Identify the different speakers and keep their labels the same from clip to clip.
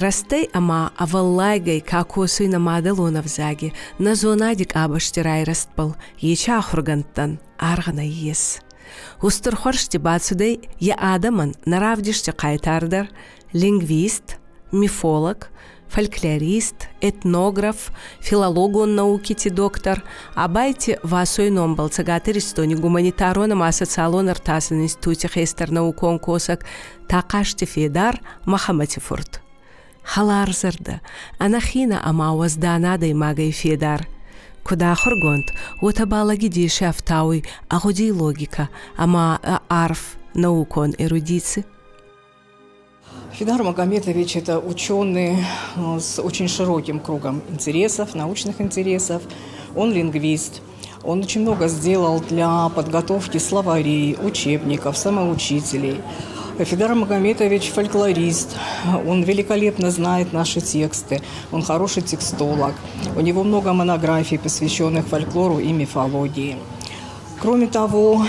Speaker 1: Рӕстӕй ӕма ӕвӕллайгӕй ка косуй нӕ мадӕлон ӕвзаги, нӕ зонади къабӕзти райрӕзтбӕл, ечи ахургӕндтӕн аргъ нӕййес. Устур хуӕрзти бацудӕй е адӕмӕн нӕ равдисти хъайтар дӕр, лингвист, мифолог, фольклорист, этнограф, филологон наукити доктор Абайти Васой номбӕл Цӕгат Иристони гуманитарон ӕма социалон ӕртасӕн институти хестӕр наукон косӕг Тахъазти Федар Мӕхӕмӕти фурт. Хӕларзӕрдӕ, ӕнӕхийнӕ ӕма уӕздан адӕймагӕй федар. Куд ахургонд, уотӕ ба лӕги деси ӕфтауй ӕ гъудий логикӕ ӕма ӕ арф наукон эрудици.
Speaker 2: Фидар Магометович – это ученый с очень широким кругом интересов, научных интересов. Он лингвист. Он очень много сделал для подготовки словарей, учебников, самоучителей. Фидар Магометович – фольклорист. Он великолепно знает наши тексты. Он хороший текстолог. У него много монографий, посвященных фольклору и мифологии. Кроме того,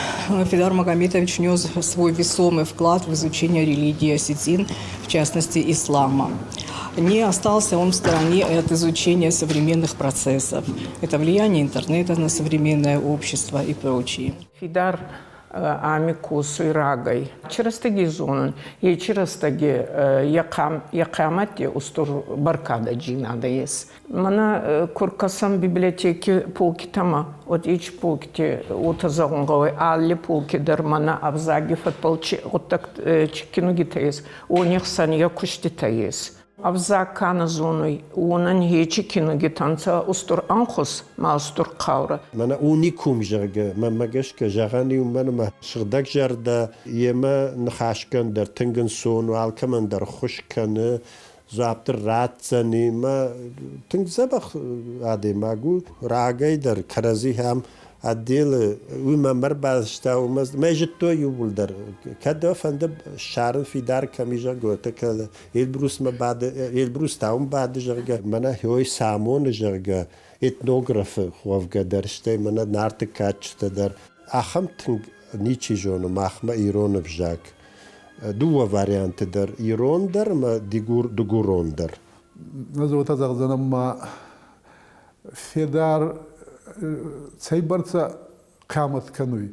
Speaker 2: Фидар Магометович внес свой весомый вклад в изучение религии осетин, в частности, ислама. Не остался он в стороне от изучения современных процессов. Это влияние интернета на современное общество и прочее.
Speaker 3: Фидар ами косуй рагӕй. Чирӕстӕги зонун, е чирӕстӕги йӕ хъиамӕтти устур бӕркадӕджийнадӕ ес. Мӕнӕ ку ркӕсӕн библиотеки полкитӕмӕ, уӕд ечи полкити уотӕ зӕгъун гъӕуй, алли полки дӕр мӕнӕ ӕвзаги фӕдбӕл чи гъуддӕг чи кинугитӕ ес, уони хсӕн е куститӕ ес. Ӕвзаг ка нӕ зонуй, уонӕн ечи кинугитӕ нцӕ устур ӕнхус ма устур хъаурӕ.
Speaker 4: Мӕнӕ уникум, зӕгъгӕ, мӕнмӕ гӕсгӕ, зӕгъӕн мӕн ӕмӕ сыгъдӕгзӕрдӕ йемӕ ныхасгӕн дӕр тынг ӕнцон у, алкӕмӕн дӕр ӕххуыс кӕны, дзуапп дын ратдзӕни мӕ тынг дзӕбӕх адӕймаг у. Рагӕй дӕр кӕрӕдзи ахӕм отделы уый мӕм ӕрбаста, уымӕ мӕ зыдтой иууылдӕр. Кӕд дӕ фӕнды ссарын фидар кӕм и, зӕгъгӕ, кӕд Эльбрусмӕ бады, Эльбрус та уым бады, зӕгъгӕ, мӕнӕ хёй цы амоны, зӕгъгӕ, этнографы уӕвгӕ дӕр, стӕй мӕнӕ Нарты кадджытӕ дӕр. Ахӕм тынг ничи зоны махмӕ ирон ӕвзаг. Дыууӕ варианты дӕр, ирон дӕр ӕмӕ дыгурон дӕр.
Speaker 5: Ӕз уотӕ зӕгъдзӕнӕн ма федар цӕйбӕрцӕ хъиамӕт кӕнуй,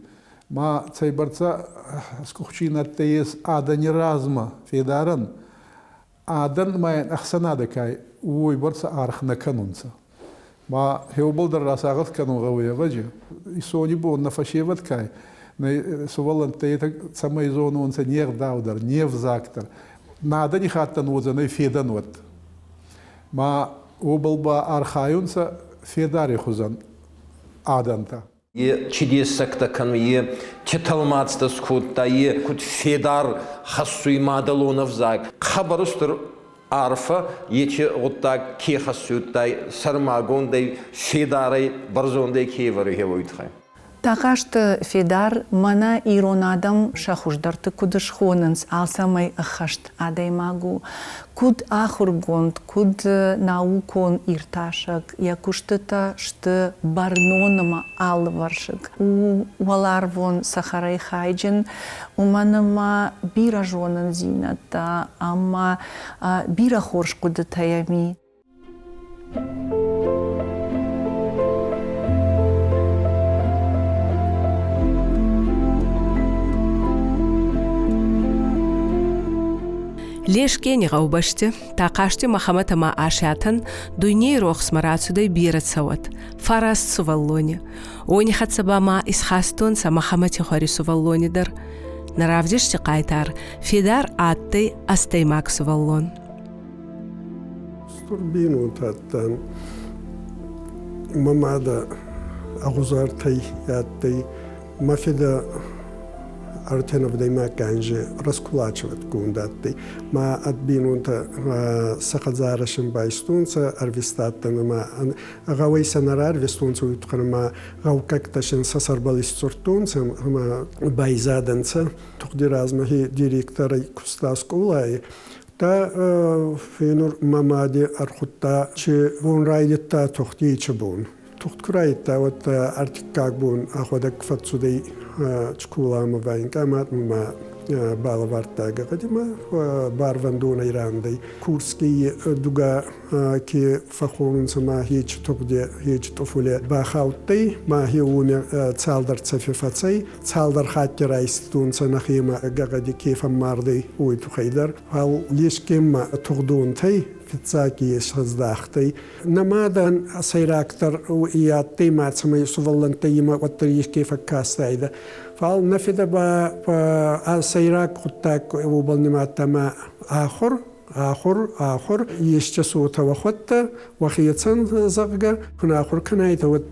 Speaker 5: ма цӕйбӕрцӕ скъухчийнӕдтӕ ес адӕни размӕ федарӕн, адӕн ма ӕхсӕнадӕ ка уойбӕрцӕ аргъ нӕ кӕнунцӕ. Ма хеубӕл дӕр расагъӕс кӕнун гъӕуй, ӕвӕдзи. Исони бон нӕ фӕсевӕд ка нӕ сувӕллӕнттӕ етӕ цӕмӕй зононцӕ не гъдау дӕр, не взаг дӕр. Нӕ адӕни хаттӕн уодзӕнӕй федӕнуат. Ма уобӕл ба архайунцӕ федари хузӕн адӕнтӕ.
Speaker 6: Е чи дессӕгтӕ кӕнуй, е чи тӕлмацтӕ скодта, е куд федар хӕссуй мадӕлон ӕвзаг. Хъӕбӕр устур арфӕ ечи гъуддаг ке хӕссудтай, сӕрмагондӕй, федарӕй, бӕрзондӕй ке ӕвӕруй хеуой туххӕй.
Speaker 7: Тахъазты Федар мӕнӕ ирон адӕм сӕ хуыздӕрты куыд схонынц, алцӕмӕй ӕххӕст адӕймаг у. Куыд ахуыргонд, куыд наукон иртасӕг, йӕ куыстытӕ сты бӕрнон ӕмӕ алывӕрсыг. У уӕларвон цӕхӕрӕй хайджын, уымӕн ӕмӕ бирӕ зонындзинӕдтӕ ӕмӕ бирӕ хорз хъуыдытӕ йӕм и.
Speaker 1: Лескени гъӕубӕсти Тахъазти Мӕхӕмӕт ӕма Асиатӕн дуйней рохсмӕ рацудӕй берӕ цӕуӕт, фараст сувӕллони. Уони хӕццӕ ба ма исхастонцӕ Мӕхӕмӕти хуӕри сувӕллони дӕр. Нӕ равдисти хъайтар Федар адтӕй ӕстӕймаг сувӕллон.
Speaker 8: Стур бийнонтӕ адтан. Мӕ мадӕ Ӕгъузартӕй адтӕй. Мӕ фидӕ Ӕртӕ анзи раскулачиватгонд адтӕй. Ма ӕд бийнонтӕ сӕ хӕдзарӕ син байстонцӕ, ӕрвистадтӕн ӕма гъӕуӕй сӕ нӕ рарвистонцӕ, уой туххӕн ӕма гъӕуккӕгтӕ син сӕ сӕрбӕл исдзурдтонцӕ ӕма байзадӕнцӕ. Тугъди размӕ директорӕй куста скъолай. Та фенур мӕ мади ӕрхудта, чи бон райдӕдта тугъди, чи бон. Тугъд ку райдӕдта, уӕд ӕртиккаг бон ӕхуӕдӕг фӕццудӕй скъоламӕ военкоматмӕ балӕвардта гӕгъӕдимӕ барвӕндонӕй рандӕй. Курски дуга ке фӕххонунцӕ ма хечи тугъди, хечи тъуфуле бахаудтӕй, ма хе уоми цалдӕр цӕфи фӕцӕй. Цалдӕр хатти райстонцӕ нӕхемӕ гӕгъӕди ке фӕммардӕй, уой туххӕй дӕр. Фал Лескенмӕ тугъдонтӕй фиццаг исӕздахтӕй. Нӕ мадӕн сӕйрагдӕр и адтӕй ма цӕмӕй сувӕллӕнттӕй имӕ уӕддӕр еске фӕккастайдӕ. Фал нӕ фидӕ ба ӕ сӕйраг гъуддаг уобӕл нимадта ма ахур, ахур, ахур, еске цотӕ уӕхуӕдтӕ, уӕхецӕн, зӕгъгӕ, ку нӕ ахур кӕнайтӕ, уӕд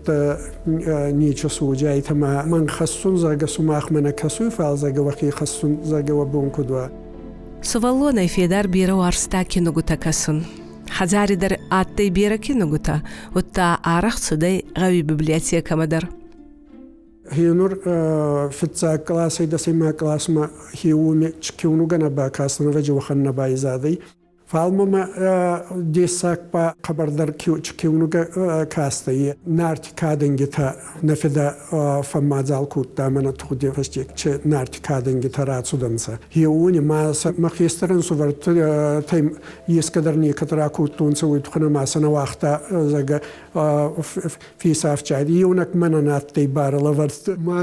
Speaker 8: нечи суодзиайтӕ ма мӕн хӕссун, зӕгъгӕ, сумахмӕ нӕ кӕсуй, фал, зӕгъгӕ, уӕхе хӕссун, зӕгъгӕ, уӕ бон куд уа.
Speaker 1: Сувӕллонӕй Федар берӕ уарзта кинугутӕ кӕсун. Хӕдзари дӕр адтӕй берӕ кинугутӕ, удта арӕх цудӕй гъӕуи библиотекӕмӕ дӕр.
Speaker 8: Хенур фиццаг къласӕй дӕсӕймаг къласмӕ хеуоми киунугӕ нӕ бакастан, ӕвӕджи уӕхӕн нӕ байзадӕй. Фал мӕмӕ дессаг ба хъӕбӕрдӕр киунугӕ кастӕй. Нарти кадӕнгитӕ нӕ фидӕ фӕммадзал кодта мӕнӕ тугъди фӕсте Нарти кадӕнгитӕ рацудӕнцӕ. Хеуони ма сӕ мӕ хестӕр ӕнсувӕртӕй ескӕдӕр некӕд ракодтонцӕ, уой туххӕн ма сӕ нӕ уагъта, зӕгъгӕ, фесӕфчайд. Еунӕг мӕнӕн адтӕй барӕ лӕвӕрд. Ма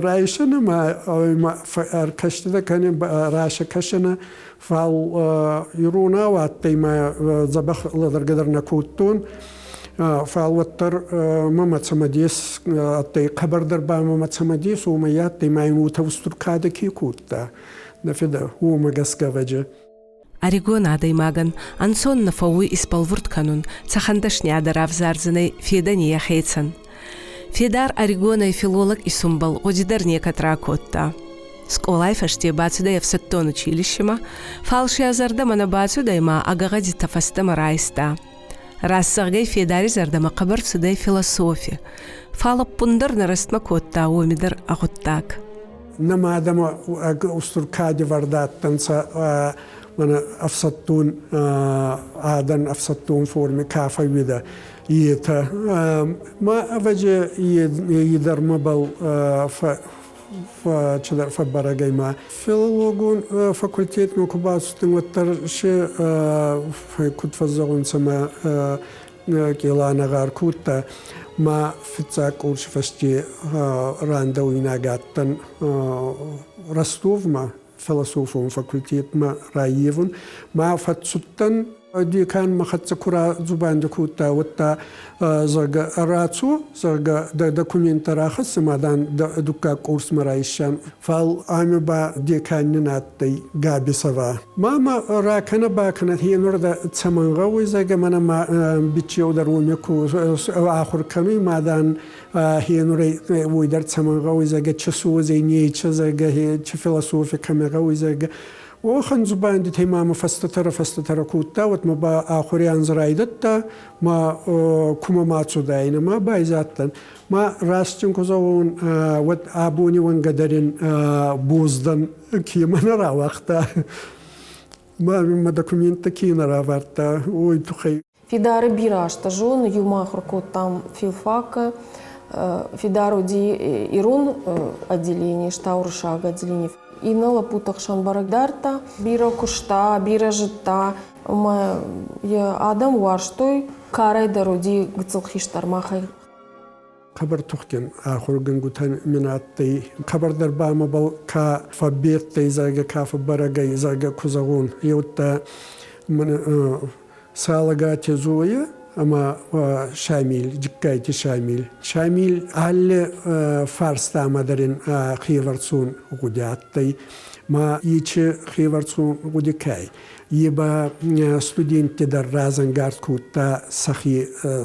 Speaker 8: райсӕнӕ ма ӕркӕститӕ кӕнӕ, расӕ кӕсӕнӕ, фал иронау адтӕй ма дзӕбӕх лӕдӕргӕ дӕр нӕ кодтон. Фал уӕддӕр мӕмӕ цӕмӕдес адтӕй, хъӕбӕрдӕр ба мӕмӕ цӕмӕдес уомӕй адтӕй, ма ин уотӕ устур кадӕ ке кодта нӕ фидӕ, уомӕ гӕсгӕ ӕвӕджи.
Speaker 1: Ӕригон адӕймагӕн ӕнцон нӕ фӕууй исбӕлвурд кӕнун, цӕхӕн дӕсниадӕ равзардзӕнӕй федӕни ӕхецӕн. Федар ӕригонӕй филолог исунбӕл гъуди дӕр некӕд ракодта. Скъолай фӕсте бацудӕй ӕфсӕддон училищемӕ, фал си ӕ зӕрдӕмӕ нӕ бацудӕй ма ӕ гӕгъӕдитӕ фӕстӕмӕ райста. Рӕсӕгъгӕй Федари зӕрдӕмӕ хъӕбӕр цудӕй философи, фал ӕппундӕр нӕ рӕстмӕ кодта уоми дӕр ӕ гъуддаг.
Speaker 8: Нӕ мадӕмӕ устур кадивӕрд адтӕнцӕ мӕнӕ ӕфсӕддон адӕн ӕфсӕддон форми ка фӕууидӕ, етӕ. Ма ӕвӕджи е дӕр мӕбӕл чидӕр фӕббӕрӕг ӕй ма. Филологон факультетмӕ ку бацудтӕн, уӕддӕр си куд фӕззӕгъунцӕ ма къела нӕ гъӕр кодта. Ма фиццаг къурси фӕсте рандӕуйнаг адтӕн Ростовмӕ, философон факультетмӕ раййевун. Ма фӕццудтӕн декан мӕ хӕццӕ ку радзубанди кодта, уӕдта, зӕгъгӕ, рацо, зӕгъгӕ, дӕ документтӕ рахӕсс ӕма, дан, дуккаг курсмӕ райсӕн. Фал ами ба декан нин адтӕй Габисова. Ма мӕ ракӕнӕ бакӕнӕ хенур дӕ цӕмӕн гъӕуй, зӕгъгӕ, мӕнӕ ма биччеу дӕр уоми ку ахур кӕнуй, ма, дан, хенурӕй уой дӕр цӕмӕн гъӕуй, зӕгъгӕ, чи суодзӕй, нечи, зӕгъгӕ, чи философи кӕми гъӕуй, зӕгъгӕ. Уӕхӕн дзубандитӕй ма мӕ фӕстӕтӕрӕ-фӕстӕтӕрӕ кодта, уӕд мӕ ба ахури анз райдӕдта, ма кумӕ ма цудайнӕ, ма байзадтӕн. Ма растин ку зӕгъон, уӕд абони уӕнгӕ дӕр ин боз дӕн, ке мӕ нӕ рауагъта. Ма мӕ документтӕ ке нӕ равардта, уой туххӕй.
Speaker 9: Фидары бирӕ азтӕ зоны, иумӕ ахуыр кодтам филфакы. Фидар уыди ирон отделение, стӕй уырыссаг отделение. Иннӕ лӕппуты хсӕн бӕрӕг дардта. Бирӕ куыста, бирӕ зыдта ӕмӕ йӕ адӕм уарзтой. Карӕй дӕр уыди гыццыл хистӕр махӕй.
Speaker 8: Хъӕбӕр тухгин ахургӕнгутӕн мин адтӕй. Хъӕбӕрдӕр ба мӕбӕл ка фӕббедтӕй, зӕгъгӕ, ка фӕббӕрӕг ӕй, зӕгъгӕ, ку зӕгъон, еудта мӕн Салӕгати Зоя. Ӕма Шамил, Джиккайти Шамил. Шамил алли фарстамӕ дӕр ин хевӕрцон гъуди адтӕй, ма ечи хевӕрцон гъуди кӕй. Е ба студентти дӕр разӕнгард кодта сӕхе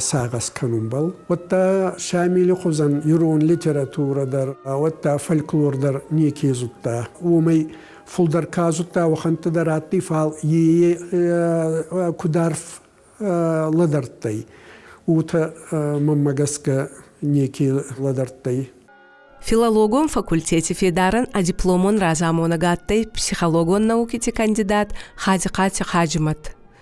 Speaker 8: сагъӕс кӕнунбӕл. Уӕдта Шамили хузӕн ирон литературӕ дӕр, уӕдта фольклор дӕр неке зудта. Уомӕй фулдӕр ка зудта, уӕхӕнттӕ дӕр адтӕй, фал е куд арф лӕдӕрдтӕй, уотӕ мӕнмӕ гӕсгӕ неке лӕдӕрдтӕй.
Speaker 1: Филологон факультети федарӕн ӕ дипломон разамонӕг адтӕй психологон наукити кандидат Хадзихъати Хаджимӕт.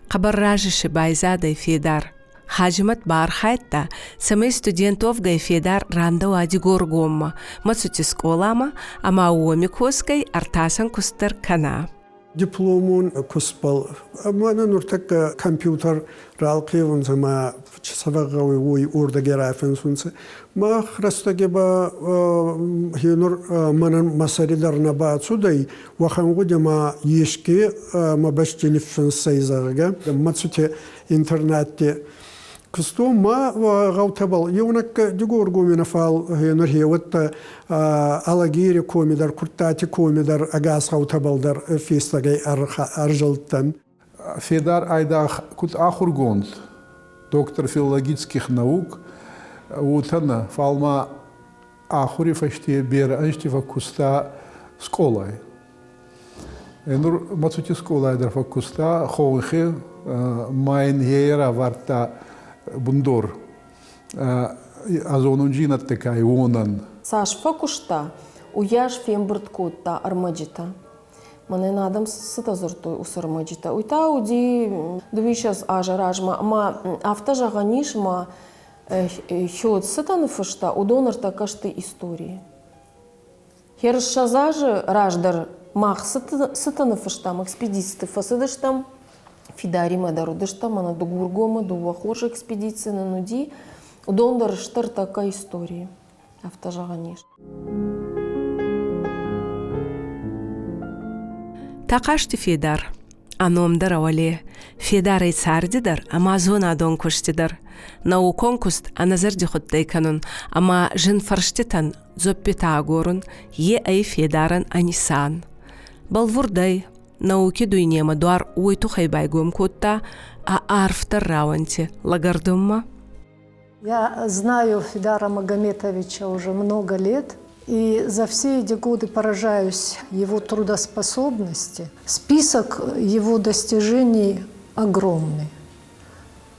Speaker 1: Хъӕбӕр рази си байзадӕй Федар. Хаджимӕт баархайдта, цӕмӕй студент уӕвгӕй Федар рандӕуа Дигоргоммӕ, Мӕцути скъоламӕ ӕма уоми косгӕй ӕртасӕн куст дӕр кӕна.
Speaker 8: Дипломон кустбӕл мӕнӕ нуртӕккӕ компьютер ралхъевунцӕ ма цӕвӕг гъӕуй, уой уордӕги рафинсунцӕ. Мах рӕстӕги ба хенур мӕнӕн мӕ сӕри дӕр нӕ бацудӕй, уӕхӕн гъуди ма еске мӕ бӕсти ниффинсӕй, зӕгъгӕ. Мӕцути интернатти кустон ма гъӕутӕбӕл еунӕг Дигоргоми нӕ, фал хенур хеуӕттӕ Алагири коми дӕр, Курттати коми дӕр, ӕгас гъӕутӕбӕл дӕр фестӕгӕй ӕрзилдтӕн.
Speaker 5: Федар айдагъ куд ахургонд, доктор филологических наук, уотӕ нӕ, фал ма ахури фӕсте берӕ ӕнзти фӕккуста скъолай. Нур Мацути скъолай дӕр фӕккуста, хонхи ма ин е равардта бундор ӕзонундзийнӕдтӕ ка уонӕн.
Speaker 9: Цас фӕкуыста, уыйас фембырд кодта ӕрмӕджытӕ. Мӕнӕн адӕм цытӕ дзырдтой уыцы ӕрмӕджытӕ. Уый та уыди 22 азы размӕ ӕмӕ афтӕ зӕгъӕн ис, ӕмӕ Хёд цытӕ ныффыста, уыдон ӕртӕккӕ сты историйы. Хӕрзсӕдз азы раздӕр мах цытӕ ныффыстам, экспедициты фӕцыдыстӕм, Фидаримӕ дӕр уыдыстӕм, ӕмӕ Дыгургомы дыууӕ хорз экспедици нын уыди. Уыдон дӕр сты ӕртӕккӕ историйы, афтӕ зӕгъӕн ис.
Speaker 1: Тахъазти Федар ӕ ном дӕр уӕле, федарӕй царди дӕр ӕма зонадон кусти дӕр. Наукон куст ӕнӕзӕрдихудтӕй кӕнун ӕма зин фӕрститӕн дзуӕппитӕ агорун, е ӕй федарӕн ӕ нисан. Бӕлвурдӕй, науки дуйнемӕ дуар уой туххӕй байгом кодта ӕ арфдӕр рауӕнти лӕгӕрдунмӕ.
Speaker 10: Я знаю Федара Магометовича уже много лет, и за все эти годы поражаюсь его трудоспособности. Список его достижений огромный.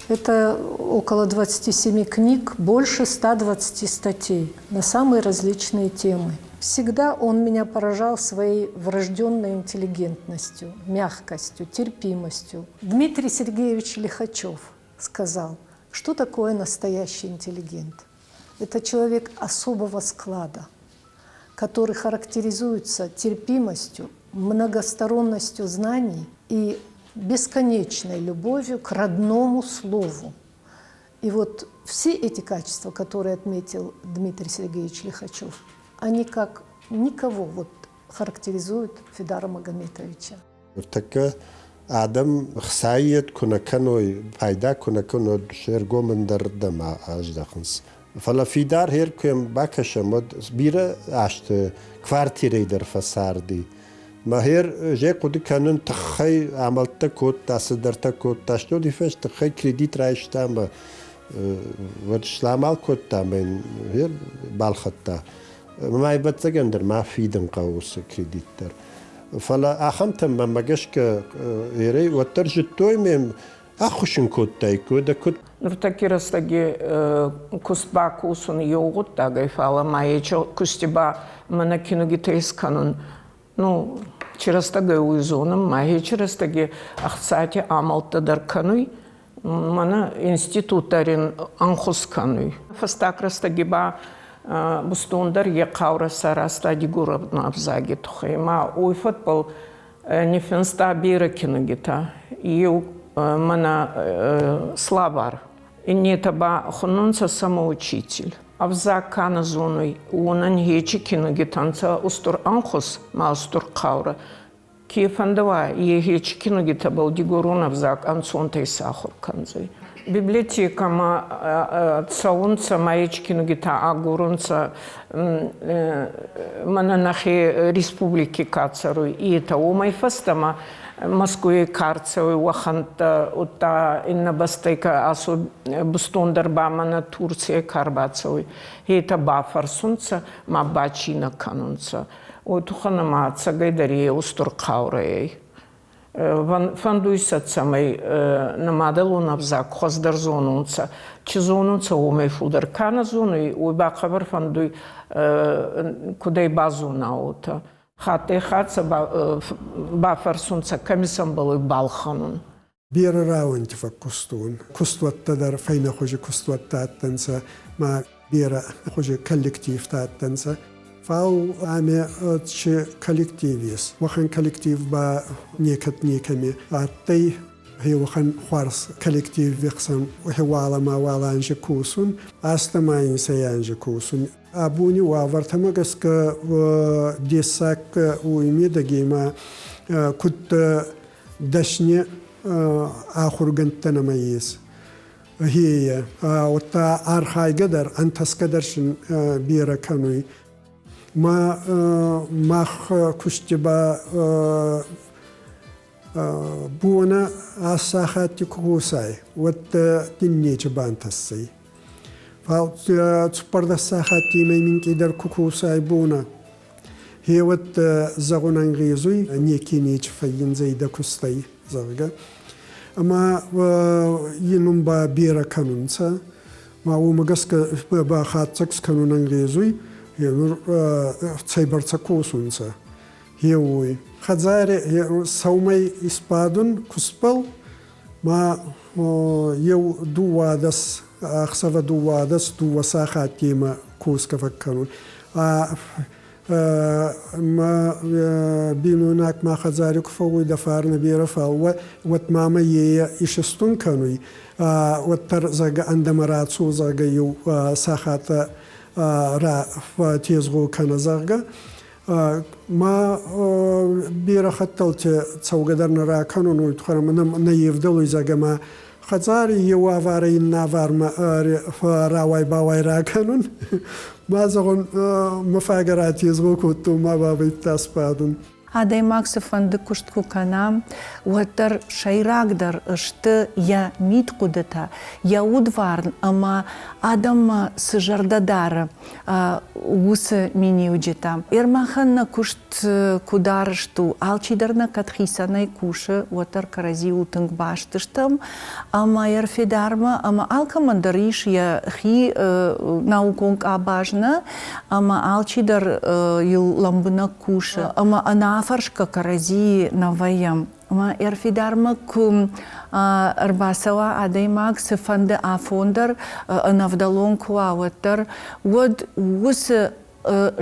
Speaker 10: Это около 27 книг, больше 120 статей на самые различные темы. Всегда он меня поражал своей врожденной интеллигентностью, мягкостью, терпимостью. Дмитрий Сергеевич Лихачев сказал, что такое настоящий интеллигент. Это человек особого склада, который характеризуется терпимостью, многосторонностью знаний и бесконечной любовью к родному слову. И вот все эти качества, которые отметил Дмитрий Сергеевич Лихачев, они как никого вот характеризуют Федара Магометовича.
Speaker 4: Ныртӕккӕ адӕм хцайы куы нӕ кӕной, пайда куы нӕ кӕной, се ргом ӕндӕрырдӕм аздӕхынц. Фӕлӕ фидар хер куы бакӕсӕм, уӕд бирӕ азты квартирӕйы дӕр фӕцарди. Мӕ хер же хъуыды кӕнын тыххӕй амӕлттӕ кодта, цыдӕртӕ кодта, стӕй фӕс тыххӕй кредит райста ӕмӕ уӕд сламал кодта ӕмӕ йын хер балхӕдта. Мӕ ӕвӕццӕгӕн дӕр ма фидын хъӕуы уыцы кредит дӕр. Фӕлӕ ахӕмтӕм мӕнмӕ гӕсгӕ ерӕй уӕддӕр зыдтой ме ӕххуыс ын кодтаиккой, дӕ куыд.
Speaker 3: Нуртӕкки рӕстӕги куст бакосун еу гъуддагӕй, фалӕ ма ечи кусти ба мӕнӕ киногитӕ искӕнун. Ну, чи рӕстӕгӕй уй зонун, ма ечи рӕстӕги ӕхцати амӕлттӕ дӕр кӕнуй, мӕнӕ институт дӕр ин ӕнхус кӕнуй. Фӕстаг рӕстӕги ба бустондӕр е хъаурӕ саразта дигорон ӕвзаги туххӕй. Ма уой фӕдбӕл ниффинста берӕ кинугитӕ. Еу мӕнӕ словарь. Иннетӕ ба хуннунцӕ самоучитель. Ӕвзаг ка нӕ зонуй, уонӕн ечи кинугитӕ нцӕ устур ӕнхус ма устур хъаурӕ. Ке фӕндӕуа, е ечи кинугитӕбӕл дигорон ӕвзаг ӕнцонтӕй исахур кӕндзӕй. Библиотекӕмӕ цӕунцӕ, ма ечи кинугитӕ агорунцӕ, мӕнӕ нӕхе республики ка цӕруй, етӕ. Уомӕй фӕстӕмӕ Мӕскуйи ка рцӕуй, уӕхӕнттӕ, удта иннӕ бӕстӕй ка ацо бустондӕр ба мӕнӕ Турцийӕй ка рбацӕуй, етӕ бафӕрсунцӕ ма бачийнӕ кӕнунцӕ. Уой туххӕн ӕма ӕцӕгӕйдӕр е устур хъаурӕ ӕй. Фӕндуй сӕ, цӕмӕй нӕ мадӕлон ӕвзаг хуӕздӕр зонунцӕ. Чи зонунцӕ, уомӕй фулдӕр ка нӕ зонуй, уой ба хъӕбӕр фӕндуй, куд ӕй базона, уотӕ. Хаттӕй-хатт сӕ бафӕрсунцӕ, кӕми сӕмбӕлуй балхӕнун.
Speaker 8: Берӕ рауӕнти фӕккустон. Кустуӕттӕ дӕр фӕйнӕхузи кустуӕттӕ адтӕнцӕ, ма берӕ хузи коллективтӕ адтӕнцӕ. Фал ами ци коллектив ес, уӕхӕн коллектив ба некӕд некӕми адтӕй. Уӕхӕн хуарз коллективи хсӕн уӕлӕмӕ уал анзи косун, астӕмӕ инсӕй анзи косун. Абони уавӕртӕмӕ гӕсгӕ дессаг уой медӕги ма куд дӕсни ахургӕндтӕ нӕмӕ ес. Гъе, уӕдта архайгӕ дӕр, ӕнтӕсгӕ дӕр син берӕ кӕнуй. Ма мах кусти ба бона ас сахатти ку косай, уӕд дин нечи бантӕсдзӕй. Фал цуппӕрдӕс сахаттемӕй минкъийдӕр ку косай бона, гъе уӕд зӕгъун ӕнгъезуй, неке нечи фӕййиндзӕй дӕ кустӕй, зӕгъгӕ. Ӕма инун ба берӕ кӕнунцӕ. Ма уомӕ гӕсгӕ ба хатдзӕг скӕнун ӕнгъезуй, нур цӕйбӕрцӕ косунцӕ. Гъеуой. Хӕдзари сӕумӕй исбадун кустбӕл, ма еу дууадӕс ӕхсӕвӕ дууадӕс дууӕ сахаттемӕ косгӕ фӕккӕнун. Мӕ бийнойнаг ма хӕдзари ку фӕууй дӕ фарнӕ берӕ, фал уӕд мамӕ е исистун кӕнуй, уӕддӕр, зӕгъгӕ, ӕндӕмӕ рацу, зӕгъгӕ, еу сахат тезгъо кӕнӕ, зӕгъгӕ. Ма берӕ хӕттӕлти цӕугӕ дӕр нӕ ракӕнун, уой туххӕн нӕ евдӕлуй, зӕгъгӕ, ма хӕдзари еу аварӕ иннӕ авармӕ рауай-бауай ракӕнун. Ма зӕгъун, мӕ фагӕ ратезгъо кодтон, ма бабӕйттӕ сбадун.
Speaker 7: Адӕймаг цыфӕнды куыст куы кӕна, уӕддӕр сӕйрагдӕр сты йӕ мидхъуыдытӕ, йӕ удварн ӕмӕ адӕммӕ цы зӕрдӕ дары, уыцы миниуджытӕ. Ермахӕн нӕ куыст куыд арӕзт у, алчидӕр нӕ кӕд хицӕнӕй кусы, уӕддӕр кӕрӕдзиуыл тынг баст стӕм ӕмӕ ӕрфидармӕ ӕмӕ алкӕмӕн дӕр ис йӕхи наукон къабаз нӕ, ӕмӕ алчидӕр йыл лӕмбынӕг кусы ӕмӕ ӕнӕафӕрсгӕ кӕрӕдзийы нӕ вӕййӕм. Ӕмӕ ӕрфидармӕ куы ӕрбацӕуа адӕймаг цыфӕнды афон дӕр, ӕнӕвдӕлон куы уа, уӕддӕр, уӕд уыцы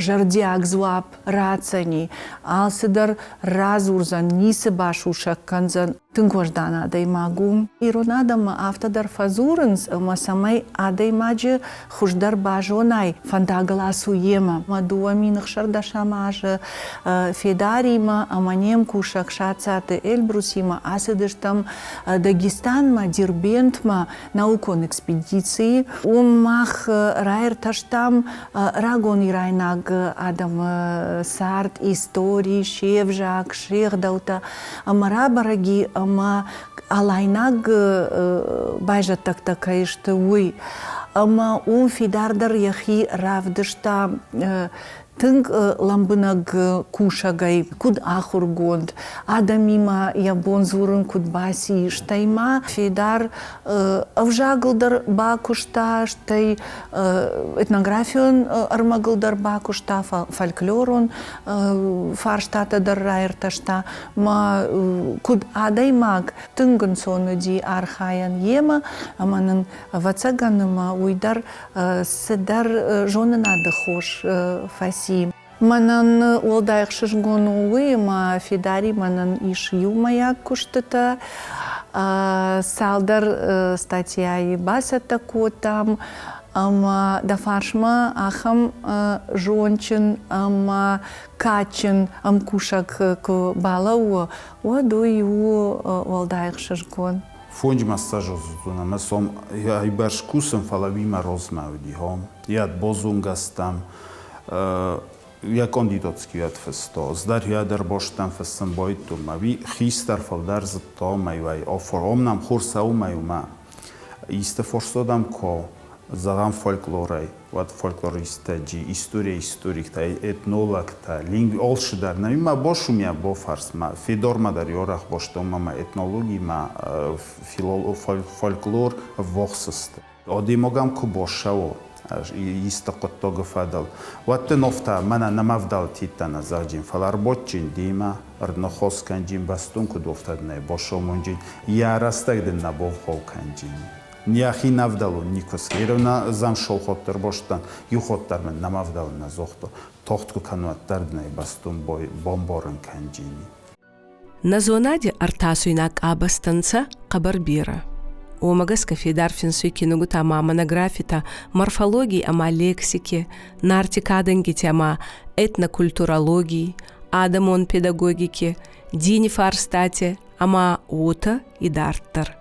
Speaker 7: зӕрдиаг дзуапп ратдзӕни, алцыдӕр радзурдзӕн, ницы басусӕг кӕндзӕн. Тынг уӕздан адӕймаг у. Ирон адӕммӕ афтӕ дӕр фӕдзурынц, ӕмӕ цӕмӕй адӕймаджы хуыздӕр базонай, фӕндагыл ацу йемӕ. Мӕ 2016 азы Федаримӕ ӕмӕ не мкусӕг Сацаты Эльбрусимӕ ацыдыстӕм Дагестанмӕ, Дербентмӕ наукон экспедицийы. Уым мах раиртӕстам рагон ирайнаг адӕмы цард, истори, се взаг, се гъдӕуттӕ ӕмӕ рабӕрӕги ӕмӕ алайнаг байзӕддӕгтӕ кӕй сты, уый. Ӕмӕ уым фидардӕр йӕхи равдыста тынг лӕмбынӕг кусӕгӕй, куыд ахуыргонд, адӕмимӕ йӕ бон дзурын куыд баци, стӕй ма фидар ӕвзагыл дӕр бакуыста, стӕй этнографион ӕрмӕгыл дӕр бакуыста, фольклорон фарстатӕ дӕр раиртӕста. Ма куыд адӕймаг тынг ӕнцон уыди архайӕн йемӕ, ӕмӕ нын, ӕвӕццӕгӕн, ӕмӕ уый дӕр цыдӕр зонынады хос фӕци. Мӕнӕн уӕлдай ӕхсызгон у уый, ӕмӕ Фидаримӕ нын ис иумӕйаг куыстытӕ. Цалдӕр статьяйы бацӕттӕ кодтам, ӕмӕ дӕ фарсмӕ ахӕм зондджын ӕмӕ кадджын ӕмкусӕг куы балӕууы, уӕд уый у уӕлдай ӕхсызгон.
Speaker 11: Фонджмассажозутун ӕмӕ сом айбӕрц кусын, фӕлӕ уимӕ розмӕ уыди хом. Йӕ бозунгӕстӕм йӕ кондитоцкий фысто. Здар йӕ дӕр бостӕм фыссын бойттун ма ви хистӕр фылдӕр зыдто мӕйвай офор. Ом нам хур сӕумӕй ума. Исты форсодам ко зӕгъӕм фольклорӕй, уӕд фольклористтӕ джи, история историктӕ, этнологтӕ, лингви олшыдӕр. Нӕ ма бошумя бофарс ма Федорма дӕр ёрах боштома ма этнологи ма фольклор вохсысты. Одимогам ку бошао исты хъуыддогы фӕдыл. Уӕдты нофта мӕнӕ нӕмӕвдал титтана зӕгъджин, фӕлӕ ӕрбодджин дима, ӕрныхос кӕнджин бӕстон куыд офтаднӕй бошомонджин, йӕ рӕстӕг дын нӕ бовгъоу кӕнджин. Ниахи навдалон никуы Еревна зам шолходдӕр боштан, иуходдӕр мын нӕмӕвдалын нӕ зохто. Тохт куы кӕнуӕддӕр дын ӕй бӕстон бомборын кӕнджини.
Speaker 1: Нӕ зонади ӕртасуйнаг къабӕзтӕ нцӕ хъӕбӕр берӕ. Уомӕ гӕсгӕ Федар финсуй кинугутӕ ӕма монографитӕ морфологи ӕма лексики, нарти кадӕнгити ӕма этнокультурологий, адӕмон педагогики, дини фарстати ӕма уотӕ идарддӕр.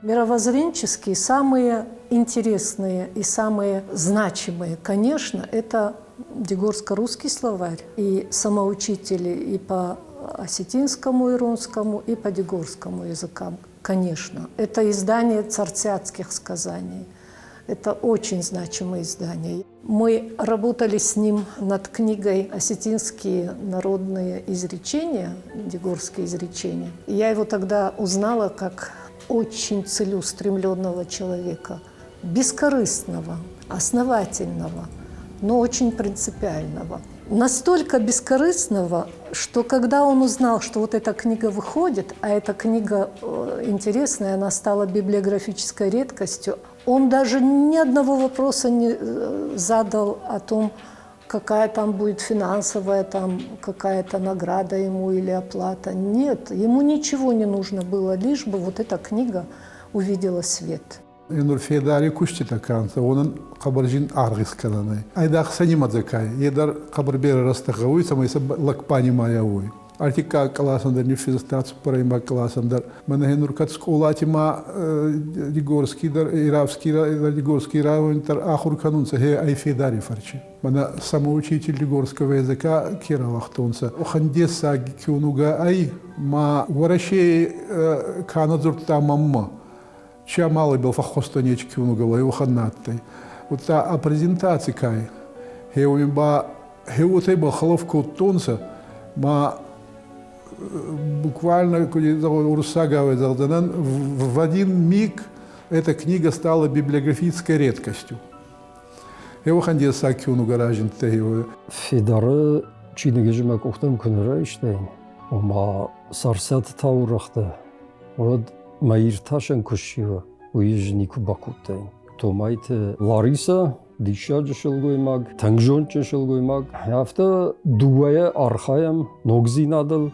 Speaker 10: Мировоззренческие самые интересные и самые значимые, конечно, это Дигорско-русский словарь и самоучители и по осетинскому иронскому, и по дигорскому языкам, конечно. Это издание царцятских сказаний. Это очень значимое издание. Мы работали с ним над книгой «Осетинские народные изречения», «Дигорские изречения». И я его тогда узнала как очень целеустремленного человека, бескорыстного, основательного, но очень принципиального. Настолько бескорыстного, что когда он узнал, что вот эта книга выходит, а эта книга интересная, она стала библиографической редкостью, он даже ни одного вопроса не задал о том, какая там будет финансовая там какая-то награда ему или оплата. Нет, ему ничего не нужно было, лишь бы вот эта книга увидела свет.
Speaker 5: Енур Федари кустита канца, онын хъӕбӕр зин аргъ искӕнӕн. Айдагъ сӕ нимӕдзӕ кай, е дӕр хъӕбӕр берӕ рӕстӕг гъӕуй, цӕмӕй сӕ лӕг панимая уой. Ӕртиккаг къласӕн дӕр ниффинста, цуппӕрӕймаг къласӕн дӕр. Мӕнӕ гьенур кӕд скъолати ма Дигорский дӕр, Иравский дӕр, Дигорский райони дӕр ахур кӕнунцӕ, гье ӕй Федари фӕрчи. Мӕнӕ самоучитель дигорского языка ке рауагътонцӕ. Уӕхӕн дессаг киунугӕ ӕй, ма Уӕрӕсей ка нӕ дзурдта мӕммӕ, чи амалӕбӕл фӕххуӕстӕ нечи киунугӕ уӕхӕн нӕ адтӕй. Удта ӕ презентаци кай, гье ба гье уотӕ бахӕлӕф кодтонцӕ, ма буквально, уруссагау зӕгъдзӕнӕн, в один миг эта книга стала библиографической редкостью. Уӕхӕн дессаг киунугӕ разиндтӕй.
Speaker 12: Федары чиныджы мӕ къухтӕм куы нӕ райстаин, ома Царциаты таурӕгътӕ, уӕд мӕ иртасӕн куы ссива, уый ӕз никуы бакодтаин. Томайты Лариса диссаджы сылгоймаг, тынг зондджын сылгоймаг. Афтӕ дыууӕйӕ архайӕм ногдзинадыл.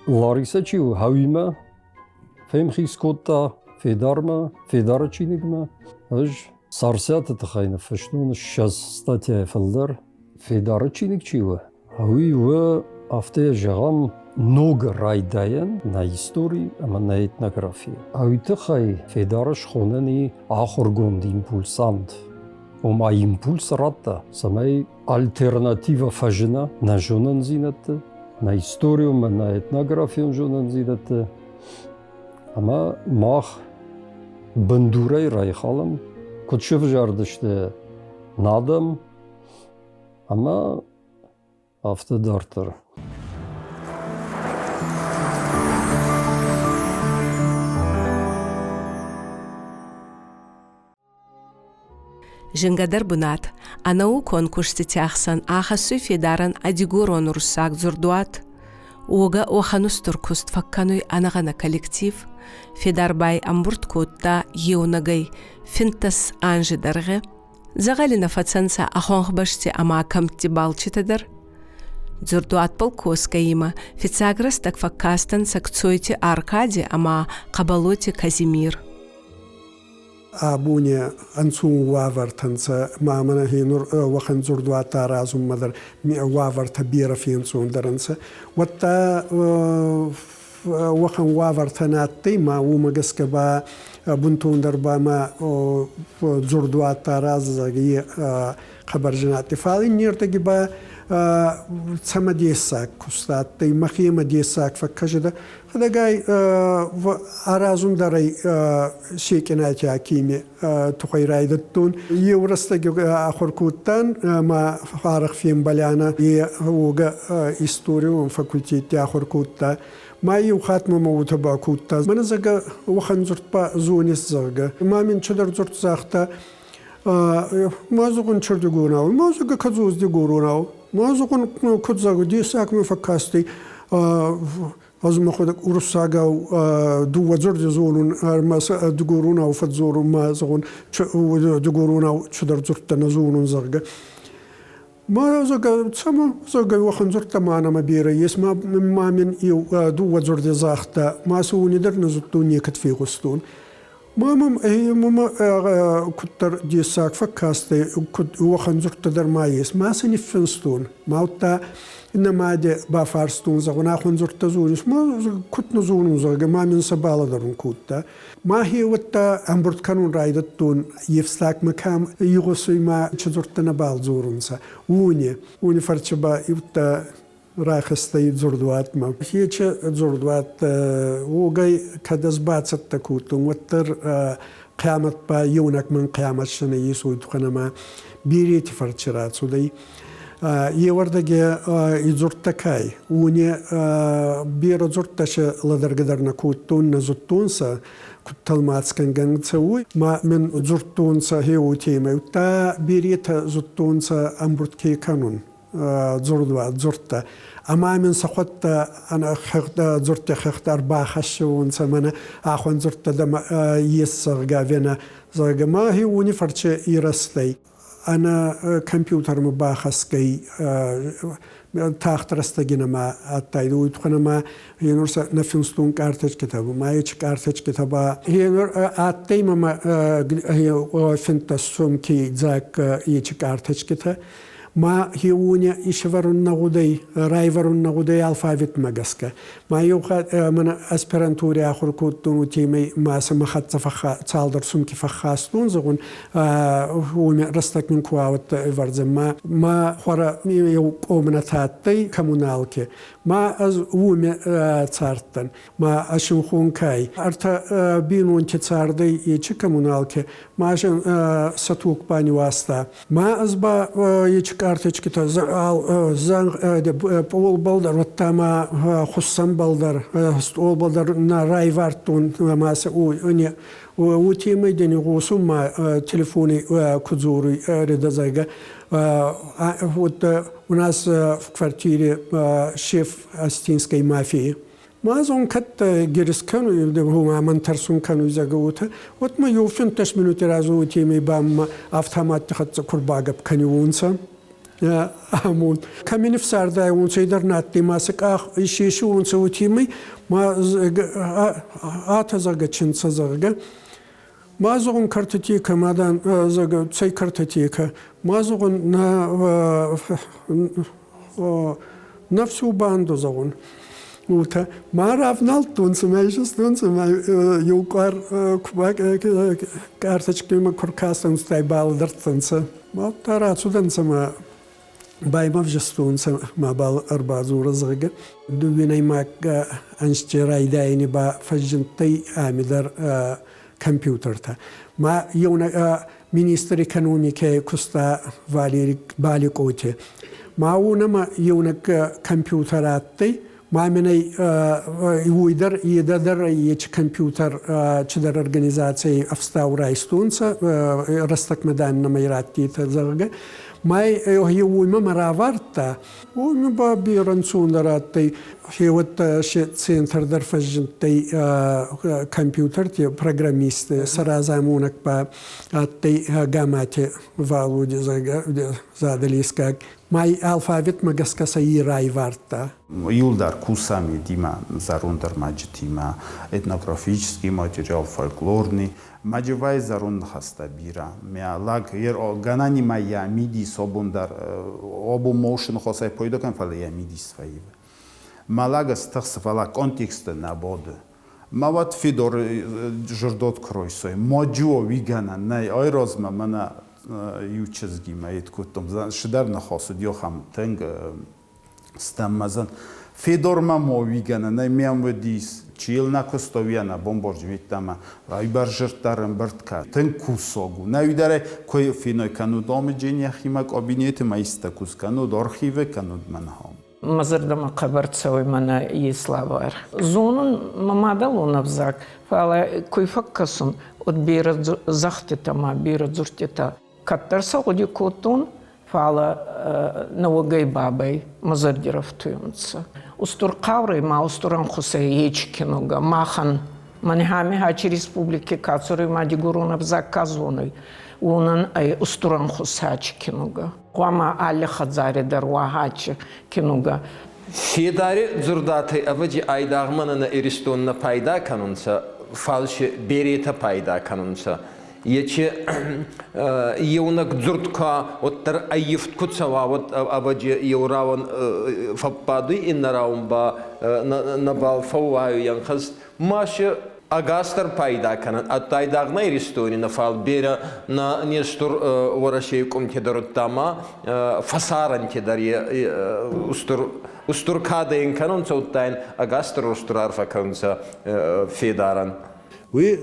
Speaker 12: Лариса чи у, хауимӕ фемхиц кодта Федармӕ, Федары чиныгмӕ. Ӕз Царциаты тыххӕй ныффыстон 20 статьяйы фылдӕр. Федары чиныг чи у, уый у, афтӕ зӕгъӕм, ног райдайӕн нӕ истори ӕмӕ нӕ этнографи. Уый тыххӕй Федары схонӕн и ахуыргонд импульсант. Ома импульс радта, цӕмӕй альтернатива фӕзына нӕ зонындзинӕдты, нӕ историон ӕмӕ нӕ этнографион зонындзинӕдты. Ӕмӕ мах бындурӕй райхалӕм, куыд сӕвзӕрдысты нӕ адӕм, ӕмӕ афтӕ дарддӕр.
Speaker 1: Зынгӕдӕр бунат ӕ наукон кустити ӕхсӕн ахӕссуй Федарӕн ӕ дигорон-уруссаг дзурдуат. Уогӕ уӕхӕн устур куст фӕккӕнуй ӕнӕгъӕнӕ коллектив. Федарбай ӕмбурд кодта еунӕгӕй 15 анзи дӕргъи. Дзӕгъӕли нӕ фӕцӕнцӕ ӕ хуӕнхбӕсти ӕма кӕмтти балчитӕ дӕр. Дзурдуатбӕл косгӕй имӕ фиццаг рӕстӕг фӕккастӕнцӕ Кцойти Аркади ӕма Хъӕбӕлоти Казимир.
Speaker 8: Абони ӕнцон уавӕртӕ нцӕ, ма мӕнӕ гьенур уӕхӕн дзурдуат аразунмӕ дӕр уавӕртӕ берӕ фенцондӕр ӕнцӕ. Уӕдта Уӕхӕн уавӕртӕ нӕ адтӕй, ма уомӕ гӕсгӕ ба бунтондӕр ба ма дзурдуат аразӕг е хъӕбӕр зин адтӕй. Фал иннердӕги ба цӕмӕдессаг куст адтӕй, мӕхемӕ дессаг фӕккӕсидӕ. Хӕдӕгай аразун дӕр ӕй Секъинати Акими туххӕй райдӕдтон. Еу рӕстӕги ахур кодтан ма арӕх фембӕлианӕ. Е уогӕ историон факультетти ахур кодта. Ма еу хатт мӕмӕ уотӕ бакодта. Мӕнӕ, зӕгъгӕ, уӕхӕн дзурд ба зонис, зӕгъгӕ. Ма мин чидӕр дзурд загъта. Ма зӕгъун чердигонау, ма зӕгъгӕ кӕдзос дигоронау. Ма зӕгъун куд зӕгъ, дессаг мӕ фӕккастӕй. Ӕз мӕхуӕдӕг уруссагау дууӕ дзурди зонун, ӕрмӕст дигоронау фӕдздзорун, ма зӕгъун, дигоронау цидӕр дзурдтӕ нӕ зонун, зӕгъгӕ. Ма зӕгъгӕ, цӕмӕ, зӕгъгӕ, уӕхӕн дзурдтӕ ма нӕмӕ берӕ ес, ма, ма мин еу дууӕ дзурди загъта, ма сӕ уони дӕр нӕ зудтон, некӕд фегъустон. Ма мӕм мӕмӕ куддӕр дессаг фӕккастӕй, куд уӕхӕн дзурдтӕ дӕр ма ес. Ма сӕ ниффинстон. Ма удта иннӕ мадӕ бафарстон, зӕгъун, ахуӕн дзурдтӕ зонис. Ма куд нӕ зонун, зӕгъгӕ, ма мин сӕ балӕдӕрун кодта. Ма хеуӕттӕ ӕмбурд кӕнун райдӕдтон, ефстагмӕ кӕм игъосуй ма чи дзурдтӕ нӕбал дзорунцӕ, уони. Уони фӕрци ба иудта рахызтӕй дзурдуатмӕ. Хече дзурдуат уогӕй кӕд ӕз бацӕттӕ кодтон, уӕддӕр хъиамӕт ба еунӕг мӕн хъиамӕт сӕнӕ есуй туххӕн ӕма берети фӕрци рацудӕй. Еуӕрдӕги и дзурдтӕ кай, уони берӕ дзурдтӕ сӕ лӕдӕргӕ дӕр нӕ кодтон, нӕ зудтонцӕ, куд тӕлмац кӕнгӕ цӕуй. Ма мин дзурдтонцӕ хеуотемӕй, удта беретӕ зудтонцӕ ӕмбурд ке кӕнун. Дзурдуат дзурдтӕ. Ӕма мин сӕхуӕдтӕ дзурдтӕ хӕхтӕ ӕрбахӕссиуонцӕ мӕнӕ ахуӕн дзурдтӕ дӕмӕ ес, зӕгъгӕ, венӕ, зӕгъгӕ, ма уони фӕрче ирӕзтӕй. Ӕнӕ компьютермӕ бахӕсгӕй тагъд рӕстӕги нӕма адтайдӕ, уой туххӕн ӕма гьенур сӕ нӕ финстон карточкитӕ, ма ечи карточкитӕ ба гьенур адтӕй мӕмӕ 15 сумки дзаг ечи карточкитӕ. Ма хеуони исӕвӕрун нӕ гъудӕй, райвӕрун нӕ гъудӕй алфавитмӕ гӕсгӕ. Ма еу хатт мӕнӕ аспирантури ахур кодтон, уотемӕй ма сӕ мӕ хӕццӕ цалдӕр сумки фӕххастон, зӕгъун, уоми рӕстӕг мин ку ауӕдтӕ ӕвӕрдзӕн. Ма ма хуӕрӕ еу къомнӕтӕ адтӕй коммуналке. Ма ӕз уоми цардтӕн. Ма ӕсинхон кай. Ӕртӕ бийнонти цардӕй ечи коммуналке. Ма сӕ туг баниуазта. Ма ӕз ба ечи карточкитӕ пъолбӕл дӕр, уӕдта ма хуссӕнбӕл дӕр, стъолбӕл дӕр нӕ райвардтон ма сӕ уотемӕй дин игъосун ма телефони ку дзоруй редазайгӕ. Вот у нас в квартире шеф осетинской мафии. Ма зон кӕд герис кӕнуй, мӕн тӕрсун кӕнуй, зӕгъгӕ, уотӕ. Вот ма еу 15 минути разы уотемӕй ба ма автоматти хӕццӕ ку рбагӕпп кӕниуонцӕ. Амон. Кӕми нифсардайуонцӕ, дӕр надтӕй ма сӕ къах исесиуонцӕ уотемӕй, ма атӕ, зӕгъгӕ, чинцӕ, зӕгъгӕ. Ма зӕгъун картотека, ма дан, зӕгъгӕ, цӕй картотека. Ма зӕгъун на на всю банду, зӕгъун. Уотӕ ма равналдтонцӕ, ма исистонцӕ, ма еу къуар карточкемӕ ку ркастӕнцӕ, балӕдӕрдтӕнцӕ. Ма рацудӕнцӕ ма баймӕвзӕстонцӕ мӕбӕл ӕрбадзорӕ, зӕгъгӕ. Дууинӕймаг ӕнзти райдайӕни ба фӕззиндтӕй ами дӕр компьютертӕ. Ма еунӕг министр экономикӕ куста Валерий Баликъоти. Ма уонӕмӕ еунӕг компьютер адтӕй, ма мӕнӕй уой дӕр, е дӕр ечи компьютер чидӕр организаций ӕфстау райстонцӕ, рӕстӕгмӕ дан нӕмӕ раттетӕ, зӕгъгӕ. Ма уоймӕ мӕ равардта. Уоми ба берӕ ӕнцондӕр адтӕй. Хеуӕттӕ се центр дӕр фӕззиндтӕй компьютерти программисти, сӕ разамонӕг ба адтӕй Гамати Валоди, зӕгъгӕ, задӕлескаг. Ма алфавитмӕ гӕсгӕ сӕ райвардта.
Speaker 11: Иуылдӕр кусӕм едимӕ, зӕронд ӕрмӕджытимӕ, этнографический материал, фольклорный. Мадживайы зӕронд ныхӕстӕ бирӕ. Мӕ лӕг гӕнӕнимӕ йӕ мидис обон дӕр обон моушены хосӕй пайда кӕн, фӕлӕ йӕ мидис фӕивы. Мӕлӕг стыхсы, фӕлӕ контексты нӕ боды. Ма уӕд Федор жырдот кройсой. Моджуо уигӕнӕн нӕй. Ой розмӕ мӕнӕ иу чызгимӕ ед кодтон. Шыдӕр ныхос уыд йохам тынг стӕммӕзӕн. Федормӕ мо уигӕнӕн нӕй мӕм уыдис. Чи йыл нӕ куыста, уый ӕнӕ бомборджы миддӕмӕ. Райбар жырдтар ӕмбырд кӕ. Тынг кусог у. Нӕ уидӕрӕй кой финой кӕнуд омыджын йӕхимӕ кабинеты ма исты кус кӕнуд архивы кӕнуд мӕнхом.
Speaker 3: Мӕ зӕрдӕмӕ хъӕбӕр цӕуй мӕнӕ иславар. Зонун мӕ мадӕлон ӕвзаг, фалӕ куй фӕккӕсун, уӕд берӕ зӕгъдтитӕ ма берӕ дзурдтитӕ. Кӕддӕр сӕ гъуди кодтон, фалӕ нӕуӕгӕй бабӕй мӕ зӕрди рафтуйунцӕ. Устур хъаурӕй ма устур ӕнхусӕй ечи киногӕ махӕн. Мӕнхӕми хачи республики ка цӕруй ма дигорон ӕвзаг ка зонуй, уонӕн ӕй устур ӕнхус хачи киногӕ. Хъуамӕ алли хӕдзари дӕр уа хачи киногӕ.
Speaker 6: Федари дзурдатӕй ӕвӕдзи айдагъ мӕнӕ нӕ Иристон нӕ пайда кӕнунцӕ, фал си беретӕ пайда кӕнунцӕ. Ечи еунӕг дзурд ка уӕддӕр ӕййивд ку цӕуа, уӕд ӕвӕдзи еу рауӕн фӕббадуй, иннӕ рауӕн ба нӕбал фӕууайуй ӕнхӕст. Ма си ӕгасдӕр пайда кӕнӕн. Ӕддайдагъ нӕ Иристони нӕ, фал берӕ нӕ не стур Уӕрӕсей къумти дӕр удта ма фӕсарӕнти дӕр устур устур кадӕ ин кӕнунцӕ, удта ин ӕгасдӕр устур арфӕ кӕнунцӕ федарӕн.
Speaker 4: Уый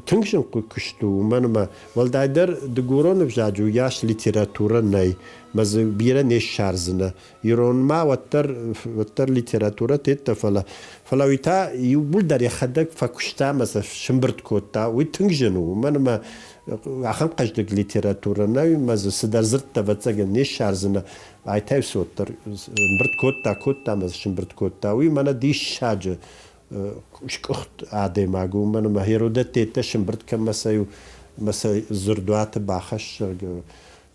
Speaker 4: тынг зын куыст у, уымӕн ӕмӕ уӕлдайдӕр дыгурон ӕвзаджы уыйас литературӕ нӕй, мӕ дзы бирӕ не ссардзынӕ. Иронмӕ уӕддӕр, уӕддӕр литературӕ тедта, фӕлӕ, фӕлӕ уый та иууылдӕр йӕхӕдӕг фӕкуыста ӕмӕ сӕ сымбырд кодта. Уый тынг зын у, уымӕн ӕмӕ ахӕм хъӕздыг литературӕ нӕй, ӕмӕ дзы цыдӕр дзырдтӕ, ӕвӕццӕгӕн, не ссардзынӕ. Айтӕй цы уӕддӕр ӕмбырд кодта, кодта ӕмӕ дзы сымбырд кодта. Уый мӕнӕ диссаджы скъуыхт адӕймаг у, уымӕн ӕмӕ Херодӕттӕ сымбырд кӕм сӕ мӕ сӕ дзырдуаты бахӕссӕг.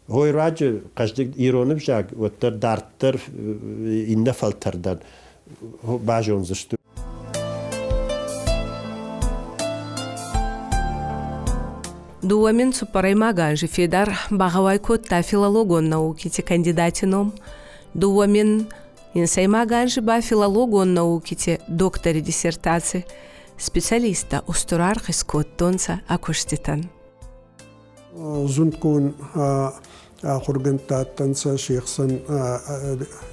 Speaker 4: Хойраджы хъӕздыг ирон ӕвзаг уӕддӕр дарддӕр иннӕ фӕлтӕрдӕн базондзысты.
Speaker 1: Дууӕ мин цуппӕрӕймаг анзи Федар багъӕуай кодта филологон наукити кандидати ном. 2000 инсӕймаг анзи ба филологон наукити доктори диссертаци специалисттӕ устур аргъ искодтонцӕ ӕ куститӕн.
Speaker 8: Зундгонд ахургӕндтӕ адтӕнцӕ, се хсӕн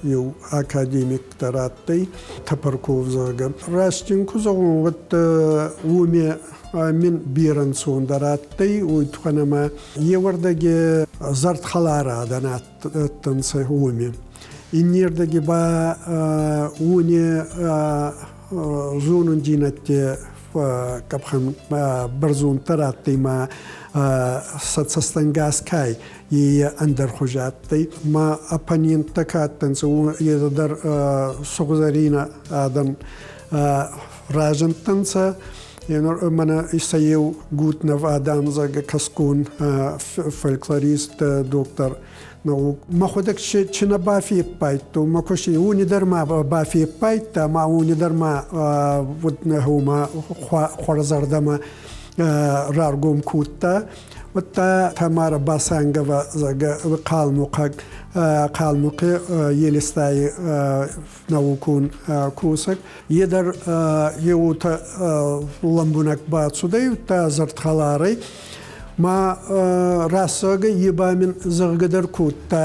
Speaker 8: еу академик дӕр адтӕй, Топорков, зӕгъгӕ. Раст ин ку зӕгъон, уӕд уоми мин берӕ ӕнцондӕр адтӕй, уой туххӕн ӕма еуӕрдӕги зӕрдхӕлар адӕн адтӕнцӕ уоми. Иннердӕги ба уони зонундзийнӕдти къӕпхӕн бӕрзонддӕр адтӕй ма сӕ цӕстӕнгас кай е ӕндӕрхузи адтӕй. Ма оппоненттӕ ка адтӕнцӕ, етӕ дӕр сугъзӕрийнӕ адӕм разиндтӕнцӕ. Мӕнӕ сӕ еу Гутнов Адам, зӕгъгӕ, кӕсгон фольклорист, доктор наук. Мӕхуӕдӕг чи нӕ бафеппайдтон, мӕ куысти уони дӕр ма бафеппайдта, ма уони дӕр ма вот ма хуӕрзӕрдӕмӕ раргом кодта. Уӕдта Тамара Басангова, зӕгъгӕ, хъалмухъаг хъалмухъи Елистай наукон косӕг. Е дӕр еуотӕ лӕмбунӕг бацудӕй, удта зӕрдхӕларӕй. Ма расагӕ е ба мин зӕгъгӕ дӕр кодта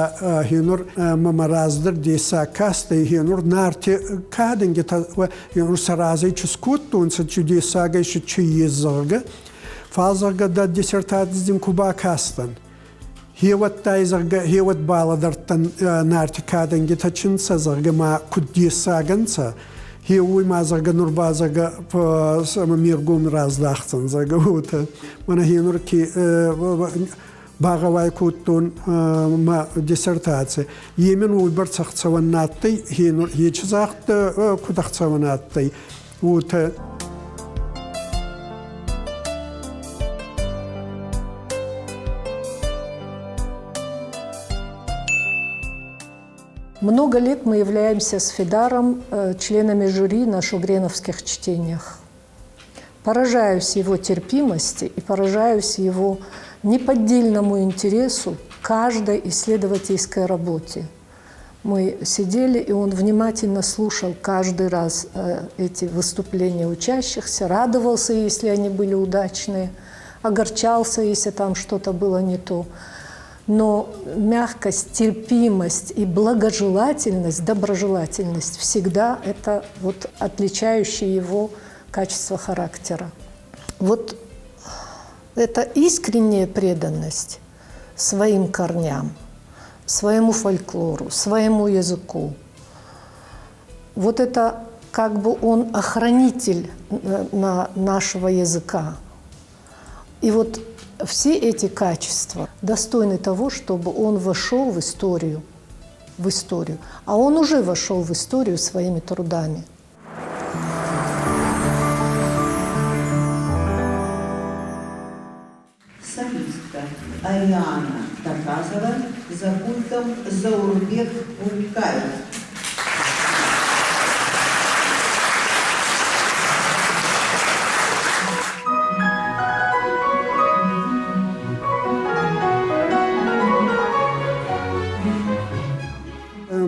Speaker 8: хенур мӕмӕ раздӕр дессаг кастӕй хенур Нарти кадӕнгитӕ хенур сӕ разӕй чи скодтонцӕ, чи дессагӕй чи ес зӕгъгӕ. Фал зӕгъгӕ дӕ диссертаци ку бакастӕн. Хеуӕттӕй зӕгъгӕ хеуӕт балӕдӕрдтӕн Нарти кадӕнгитӕ чинцӕ зӕгъгӕ ма куд дессагӕнцӕ. Хеуй ма зӕгъгӕ нур ба зӕгъгӕ ме ргом раздахдзӕн зӕгъгӕ уотӕ. Мӕнӕ хенур ки багъӕуай кодтон мӕ диссертаци. Е мин уойбӕрцӕ ӕхцӕуӕн на адтӕй, хенур ечи загъта куд ӕхцӕуӕн адтӕй, уотӕ.
Speaker 10: Много лет мы являемся с Федаром членами жюри на шугреновских чтениях. Поражаюсь его терпимости и поражаюсь его неподдельному интересу к каждой исследовательской работе. Мы сидели, и он внимательно слушал каждый раз эти выступления учащихся, радовался, если они были удачные, огорчался, если там что-то было не то. Но мягкость, терпимость и благожелательность, доброжелательность всегда это вот отличающие его качество характера. Вот это искренняя преданность своим корням, своему фольклору, своему языку. Вот это как бы он охранитель на нашего языка. И вот все эти качества достойны того, чтобы он вошел в историю, в историю. А он уже вошел в историю своими трудами.
Speaker 13: Солистка Ариана Таказова за пультом Заурбек Пулькаев.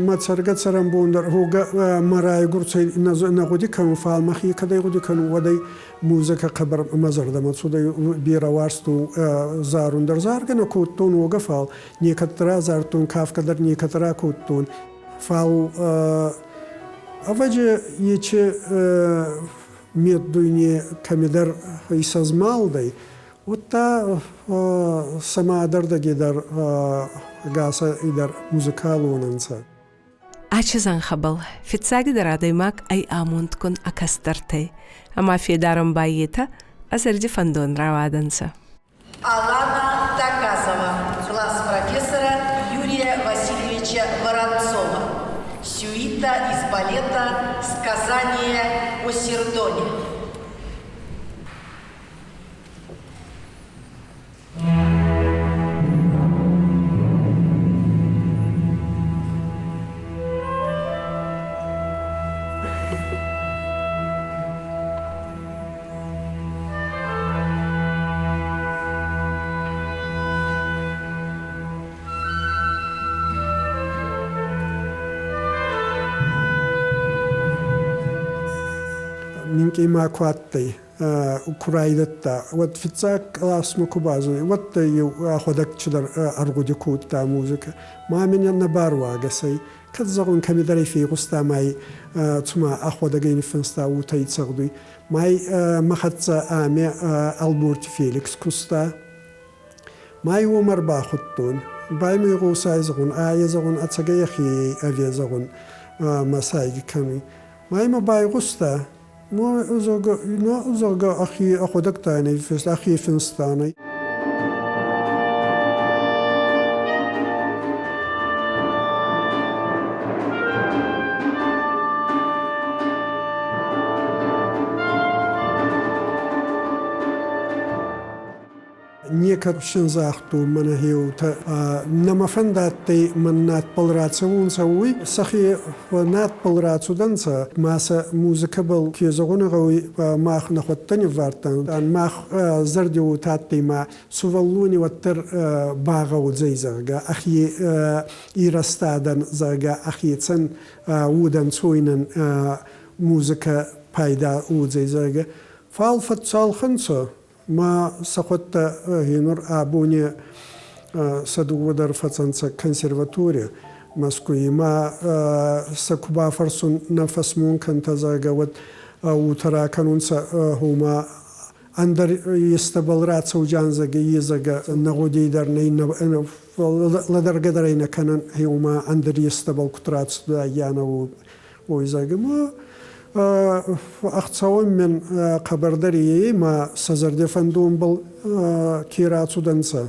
Speaker 8: Мӕ цӕргӕ-цӕрӕнбон дӕр гъогӕ мӕ райгурцӕй нӕ гъуди кӕнун, фал мӕхе кӕдӕй гъуди кӕнун, уӕдӕй музыкӕ хъӕбӕр мӕ зӕрдӕмӕ цудӕй, берӕ уарзтон зарун дӕр. Заргӕ нӕ кодтон уогӕ, фал некӕддӕр азардтон, кафгӕ дӕр некӕддӕр акодтон. Фал ӕвӕджи ечи меддуйне кӕмидӕр исӕзмалдӕй, удта сӕмӕ дӕр гасӕ дӕр музыкалон ӕнцӕ.
Speaker 1: Ачи зӕнхӕбӕл фиццагидӕр адӕймаг ӕй амондгун ӕ кӕстӕртӕй, ӕма федарӕн ба етӕ ӕ зӕрди фӕндон рауадӕнцӕ.
Speaker 13: Алана Таказова, класс профессора Юрия Васильевича Воронцова. Сюита из балета «Сказание о Сердоне».
Speaker 8: Минкъий ма ку адтӕй, ку райдӕдта, уӕд фиццаг къласмӕ ку базудӕй, уӕдта еу ӕхуӕдӕг чидӕр ӕргъуди кодта музыкӕ. Ма мин нӕ баруагӕс ӕй. Кӕд зӕгъун, кӕмидӕр ӕй фегъуста ма цума ӕхуӕдӕг ӕй ниффинста, уотӕ цӕгъдуй. Ма мӕ хӕццӕ ами Ӕлборти Феликс куста. Ма уомӕ ӕрбахудтон. Баймӕ зӕгъун, ае зӕгъун, ӕцӕгӕй ӕхе ӕви зӕгъун, мӕ сайги кӕнуй. Ма имӕ байгъуста, но зӕгъгӕ, ӕхе ӕхуӕдӕгтӕ ӕхе финстанӕй. Некӕд син загътон мӕнӕ хеутӕ нӕмӕ фӕндадтӕй мӕн надбӕл рацӕунцӕ, уой сӕхе надбӕл рацудӕнцӕ, ма сӕ музыкӕбӕл ке зӕгъун гъӕуй, мах нӕхуӕдтӕ ниввардтан. Мах зӕрди уотӕ адтӕй, ма сувӕллони уӕддӕр багъӕудзӕй, зӕгъгӕ, ӕхе ирӕзтадӕн, зӕгъгӕ, ӕхецӕн уодӕнцойнӕн музыкӕ пайда уодзӕй, зӕгъгӕ. Фал фӕццалхӕнцӕ, ма сӕхуӕдтӕ гъенур абони сӕ дууӕ дӕр фӕцӕнцӕ консерваторий Мӕскуй. Ма сӕ ку бафӕрсун, нӕ фӕсмон кӕнтӕ, зӕгъгӕ, уӕд уотӕ ракӕнунцӕ, гъома ӕндӕр естӕбӕл рацӕуджан, зӕгъгӕ, е, зӕгъгӕ, нӕ гъудий дӕр нӕй, лӕдӕргӕ дӕр ӕй нӕ кӕнӕн, гъома ӕндӕр естӕбӕл куд рацудаййанӕ, уой, зӕгъгӕ. Ма ӕхцӕуӕн мин хъӕбӕрдӕр ей, ма сӕ зӕрди фӕндонбӕл ке рацудӕнцӕ.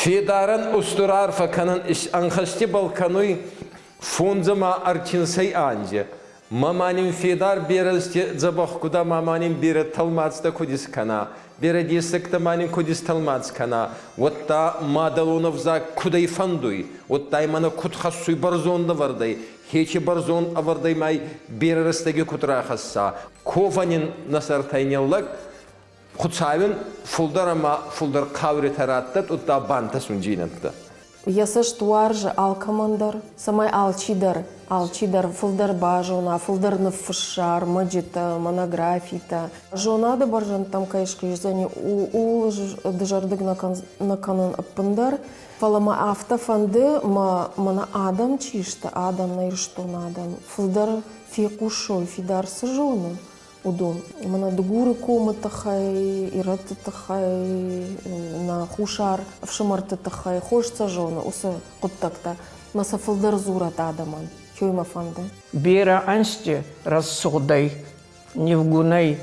Speaker 6: Федарӕн устур арфӕ кӕнӕн ӕнхӕсти кӕнуй фондзӕма ӕртинсӕй анзи. Ма нин Федар берӕ дзӕбӕх куда, ма нин берӕ тӕлмацтӕ куд искӕна, берӕ дессӕгтӕ ма нин куд истӕлмац кӕна, уӕдта мадӕлон ӕвзаг кудӕй фӕндуй, уӕдта мӕнӕ куд хӕссуй бӕрзонд ӕвӕрдӕй, Хечи бӕрзонд ӕвӕрдӕй май берӕ рӕстӕги куд рахӕсса, ковӕн ин нӕ сӕртӕй ниллӕг, Хуцауӕн фулдӕр ӕма фулдӕр хъауритӕ раттӕд, удта бантӕсундзийнӕдтӕ.
Speaker 9: Йӕ цӕст уарзы алкӕмӕн дӕр, цӕмӕй алчидӕр, алчидӕр фылдӕр базона, фылдӕр ныффысса ӕрмӕджытӕ, монографитӕ. Зонады бӕрзӕндтӕм кӕй схиздзӕни, ууыл дызӕрдыг нӕ кӕнын ӕппындӕр. Фӕлӕ мӕ афтӕ фӕнды, мӕ мӕнӕ адӕм чи сты, адӕм, нӕ Ирыстоны адӕм, фылдӕр фехъусой, фидар цы зоны, уыдон. Мӕнӕ Дыгуры комы тыххӕй, ирӕтты тыххӕй, нӕ хуссар ӕфсымӕрты тыххӕй хорз сӕ зоны уыцы хъуыддӕгтӕ. Мӕ сӕ фылдӕр дзурӕт адӕмӕн, кӕй мӕ фӕнды.
Speaker 3: Берӕ ӕнзти рӕсугъдӕй, нивгунӕй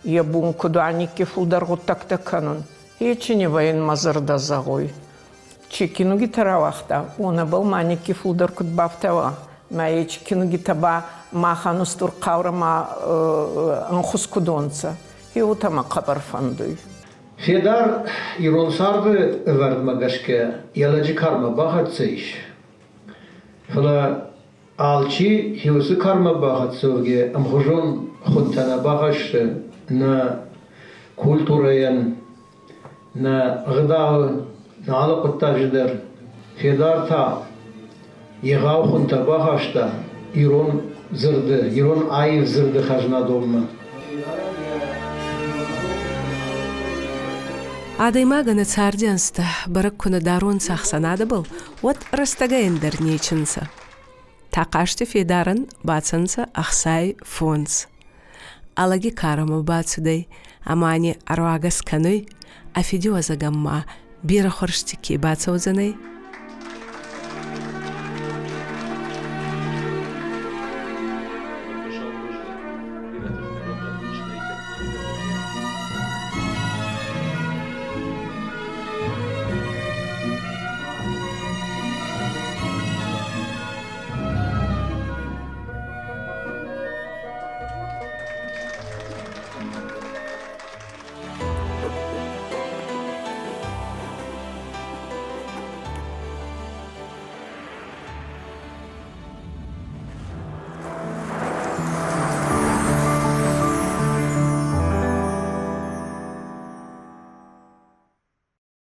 Speaker 3: йӕ бон куд уа никки фулдӕр гъуддӕгтӕ кӕнун, ечи нивӕ ин мӕ зӕрдӕ зӕгъуй. Чи кинугитӕ рауагъта, уонӕбӕл ма никки фулдӕр куд бафтауа, ма ечи кинугитӕ ба махӕн устур хъаурӕ ма ӕнхус куд уонцӕ, е уотӕ мӕ хъӕбӕр фӕндуй.
Speaker 14: Федар ирон царды ӕвӕрдмӕ гӕсгӕ йӕ лӕджы кармӕ бахӕццӕ ис, фӕлӕ алчи уыцы кармӕ бахӕццӕугӕ ӕмхуызон хуынтӕ нӕ бахӕссы нӕ культурӕйӕн, нӕ гъдауы, нӕ алы хъуыддаджы дӕр. Федар та егъау хуынтӕ бахаста ирон дзырды, ирон аив дзырды хӕзнадонмӕ.
Speaker 1: Адӕймагӕн ӕ царди ӕнзтӕ бӕрӕг ку нӕ даронцӕ ӕхсӕнадӕбӕл, уӕд рӕстӕгӕй ӕндӕр нечи нцӕ. Тахъазти Федарӕн бацӕнцӕ 65. Ӕ лӕги карӕмӕ бацудӕй ӕма ни ӕруагӕс кӕнуй, ӕ фидиуӕзӕгӕн ма берӕ хуӕрзти ке бацӕудзӕнӕй.